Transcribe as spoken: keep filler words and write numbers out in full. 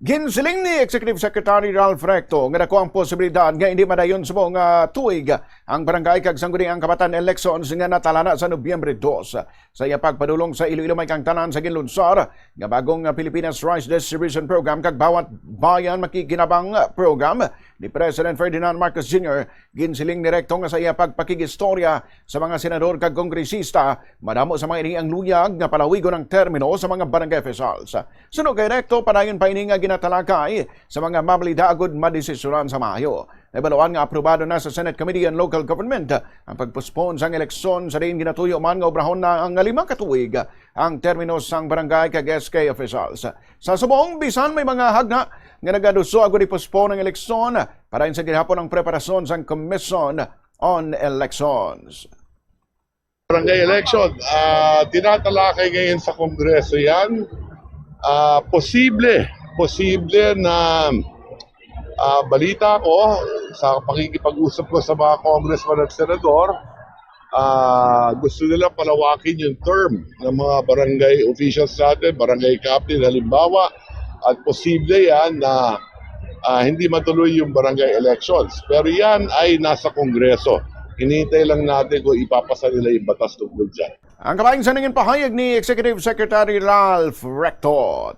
Ginsiling ni Executive Secretary Ralph Recto nga dako ang posibilidad nga hindi madayon subong nga tuig ang barangay kag sangguniang kapatan elections nga natalana sa Nobyembre dos. Sa iya pagpadulong sa Iloilo, may kang tanan sa ginlunsar nga bagong Pilipinas Rice Distribution Program kag Bawat Bayan Makikinabang Program ni President Ferdinand Marcos Junior, ginsiling ni Recto nga sa iya pagpakigistorya sa mga senador kag kongresista, madamo sa mga ini ang luyag nga palawigon ang termino sa mga barangay officials. Suno kay Recto, padayon pa ini nga ginatalakay sa mga mabalita agud madesisyonan sa maayo. Nabaluan nga aprobado na sa Senate Committee on Local Government ang pagpospon sang eleksyon, sa diin ginatuyo man nga obrahon na ang lima ka tuig ang termino sang barangay kag S K officials. Sa subong, bisan may mga hagna nga nagaduso agud i-postpone ang eleksyon, padayon sa gihapon ang preparasyon sang Commission on Elections. Barangay election, ah, tinatalakay ngayon sa Kongreso yan. Ah, posible, posible na, ah, balita ko sa pakikipag-usap ko sa mga congressman at senador, ah, gusto nila palawakin yung term ng mga barangay officials natin, barangay captain halimbawa, at posible yan na, ah, hindi matuloy yung barangay elections. Pero yan ay nasa Kongreso. Hinihintay lang natin kung ipapasa nila yung batas tungkol dyan. Ang kabahin sa nangin pahayag ni Executive Secretary Ralph Recto.